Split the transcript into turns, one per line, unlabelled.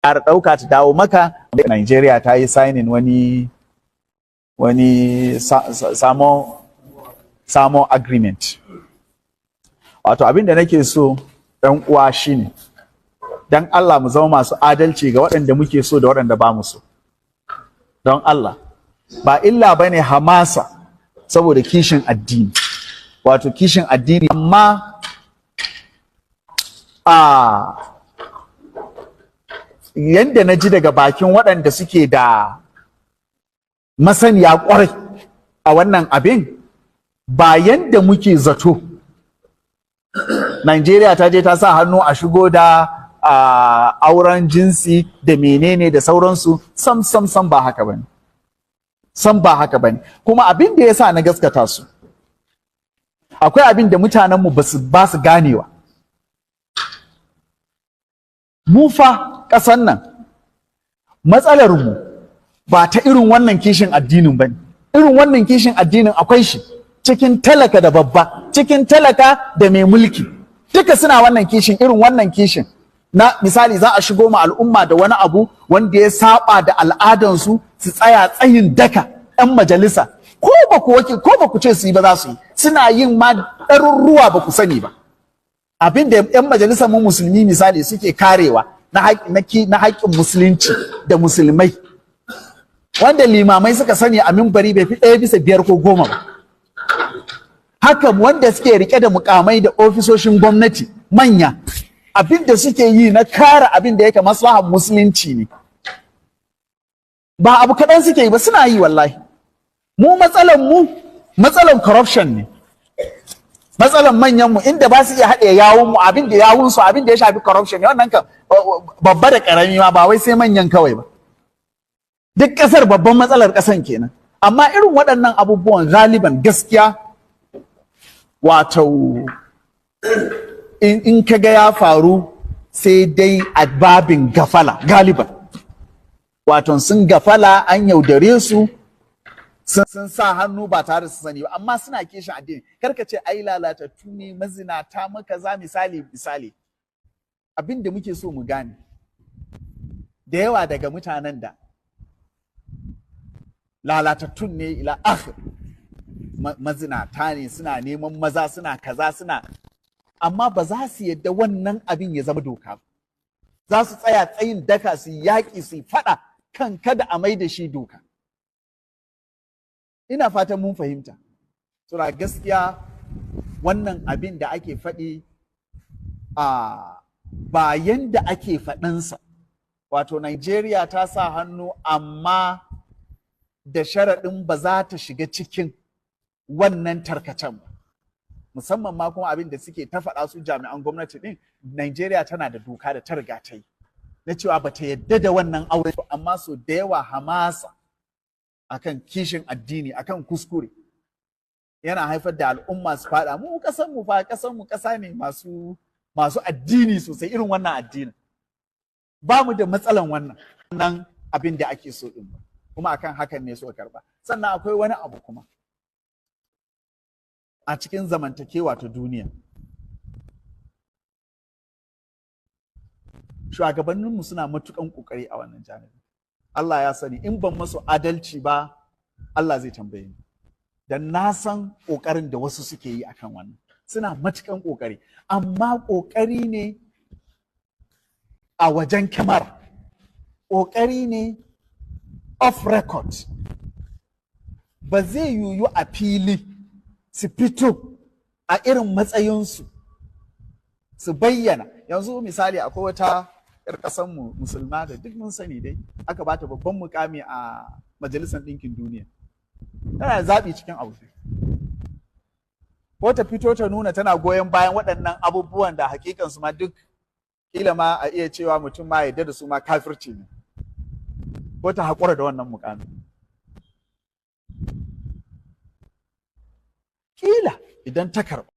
Ƙara ɗauka ta dawo maka. Nigeria ta yi signing wani samo agreement. Wato abin da nake so, ɗan uwa, shine dan Allah mu zama masu adalci ga waɗanda muke so da waɗanda ba mu so. Don Allah, ba illa bane hamasa saboda kishin addini, wato kishin addini, amma a yanda na ji daga bakin waɗanda suke da masaniya ƙwarai a wannan abin, ba yanda muke zato Najeriya ta je ta sa hannu a shigo da auren jinsi da menene da sauransu, sam sam sam ba haka bane, sam ba haka bane. Kuma abin da ya sa na gaskata su, akwai abin da mutanenmu ba su ganewa. Mu fa ƙasan nan, matsalar mu ba ta irin wannan kishin addinin bane. Irin wannan kishin addinin akwai shi cikin talaka da babba, cikin talaka da mai mulki, duka suna wannan kishin. Irin wannan kishin na misali za a shigo ma al'umma da wani abu wanda ya saba da al'adansu, su tsaya tsayin daka. 'Yan majalisa, ko ba ku ce su yi ba, za su yi. Suna yin ma ɗaruruwa ba ku sani ba. Abin da 'yan majalisar mu musulmi misali suke karewa na haƙƙin musulunci da musulmai, wanda limamai suka sani a mimbari, bai fi 1 bisa 5 ko 10 ba. Haka wanda suke rike da mukamai da ofisoshin gwamnati manya, abin da suke yi na kare abin da yake maslahar musulunci ne, ba abu kaɗan suke yi ba, suna yi wallahi. Mu matsalan mu, matsalan corruption ne. Matsalan manyan mu, inda ba su iya haɗe yawun mu, abin da yawun su, abin da ya shafi corruption ne. Wannan kan babba da ƙarami ma, ba wai sai manyan kawai ba, duk ƙasar babban matsalar ƙasan kenan. Amma irin waɗannan abubuwan galiban gaskiya, wato in ka ga ya faru, sai dai a babin gafala. Galiban wato sun gafala, an yaudare su, sun sa hannu ba tare da su sani ba, amma suna kishin addini. Karka ce ai lalatattu ne, mazinata maka za. Misali, abin da muke so mu gane, da yawa daga mutanen da lalatattun ne ila akhir, mazinata ne, suna neman maza, suna kaza, suna, amma ba za su yadda wannan abin ya zama doka ba. Za su tsaya tsayin daka, su yaƙi, su faɗa kan kada a mai da shi doka. Ina fatan mun fahimta. Sura gaskiya, wannan abin da ake faɗi a ba yanda ake faɗinsa, wato Nigeria ta sa hannu amma da sharaɗin ba za ta shiga cikin wannan tarkacen ba. Musamman ma kuma abin da suke ta faɗa su jami'an gwamnati ɗin, Nigeria tana da doka da ta riga ta yi na cewa ba ta yadda da wannan aure. Amma so da yawa hamasa akan kishin addini akan kuskure yana haifar da al'umma su faɗa. Mu ƙasan mu fa, ƙasan mu ƙasa ne masu addini sosai. Irin wannan addinin ba mu da matsalan wannan nan abin da ake so din ba, kuma akan hakan ne suka karba. Sannan akwai wani abu kuma a cikin zamantakewa ta duniya. Shugabanninmu suna matukan kokari a wannan janibin. Allah ya sani, in ban masu adalci ba, Allah zai tambaye ni, dan na san kokarin da wasu suke yi akan wannan. Suna matukan kokari, amma kokari ne a wajen kyamara, kokari ne off record. Ba zai yiwu a fili su fito a irin matsayinsu su bayyana. Yanzu misali, akwai wata 'yar ƙasanmu musulma da duk mun sani dai, aka bata babban mukami a Majalisar Ɗinkin Duniya. Tana da zaɓi cikin abu: ko ta fito ta nuna tana goyon bayan waɗannan abubuwan da hakikansu ma duk kila ma a iya cewa mutum ma yadda da su ma kafirci ne, ko ta haƙura da wannan mukamin. Kila idan ta karɓa